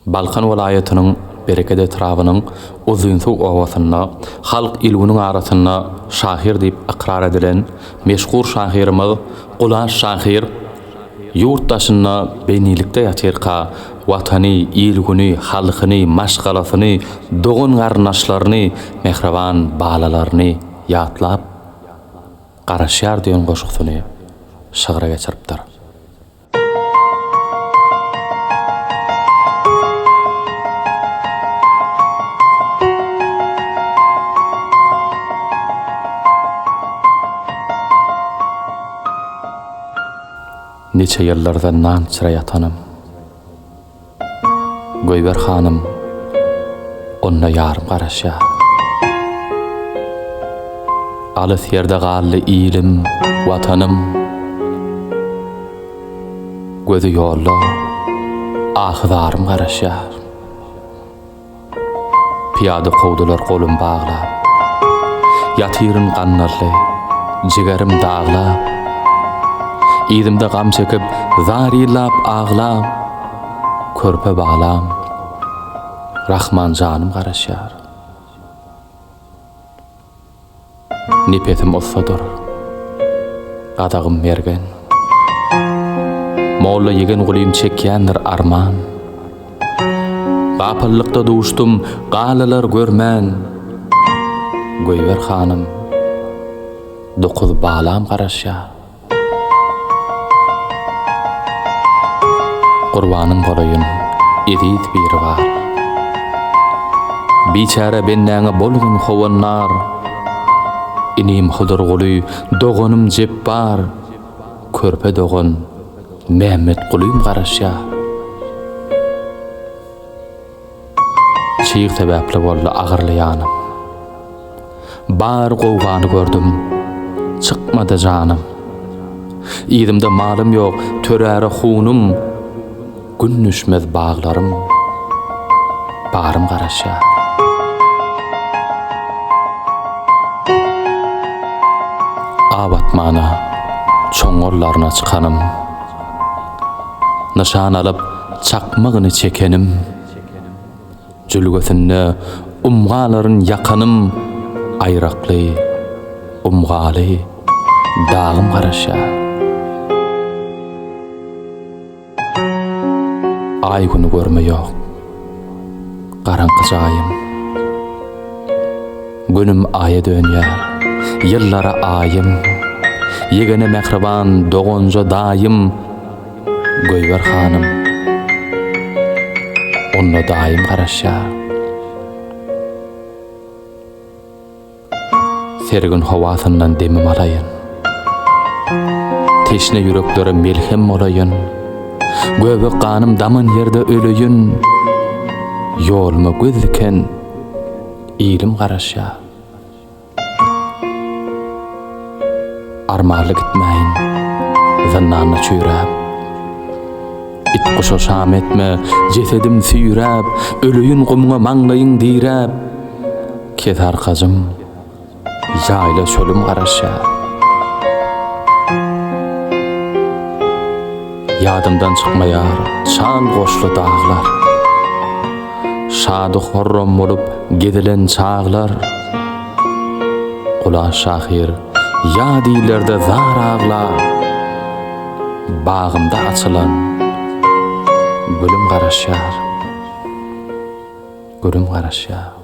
Balkan welaýatynyň Bereket etrabynyň Uzynsuw obasynda halk il-günüň arasynda şahyr diýip ykrar edilen meşhur şahyrymyz Gulaş şahyr ýurt daşynda bendilikde ýatyrka Watany, il-güni, halkyny, maşgalasyny, dogan-garyndaşlaryny, mähriban balalaryny ýatlap Garaşýar diýen goşgusyny şygra geçiripdir. Niçe ýyllardan nan içre ýatanym. Goýber hanym, onda ýarym garaşýar. Alys ýerde galdy ilim, Watanym. Gözi ýolda, ahy-zarym garaşýar. Pyýada kowdular golum baglap. Ýatyryn gandally, jigerim daglap. Yzymda gam çekip, zarylap aglap, Körpe balam, Rahman janym garaşýar. Nepesim ussadyr, gazagym mergen. Molla Ýegengulyň çekýändir arman. Gapyllykda duşdum, galalar görmän. Goýber hanym, dokuz balam garaşýar. Gurbanyň bolaýyn, eziz Biribar. Biçäre bendäňe bolgun howandar. Inim Hydyrguly, doganym Jepbar, körpe dogan Mämmetgulym garaşýar. Çyg sebäpli boldy agyrly ýanym. Bar gowgany gördüm, çykmady janym. Yzymda malym ýok, töräre hunum, Gün düşmez baglarym, barym garaşýar. Aw atmana çoňňullaryna çykanym. Nyşan alyp, çakmagyny çekenim. Jülgesinde umgalaryn ýakanym, Aýrakly, umgaly dagym garaşýar. Aý-güni görme ýok, garaňky jaýym. Günüm aýa dönýär, ýyllara aýym. Ýegene mähriban doganja daýym, Goýber hanym, onda daýym garaşýar. Sergin howasyndan demim alaýyn. Teşne ýüreklere melhem bolaýyn. Göbek ganym daman ýerde öleýin. Ýoluma göz diken ilim garaşýar. Armanly gitmäýin, zyndanda çüýräp. It-guşa şam etme, jesedim süýräp, Öleýin gumga maňlaýyň diräp. Kesarkajym, ýaýla çölüm garaşýar. Ýadymdan çykmaýar çal goşly daglar. Şady-horram bolup gezilen çaglar. Gula şahyr ýat illerde zar aglar. Bagymda açylan gülüm garaşýar. Gülüm garaşýar.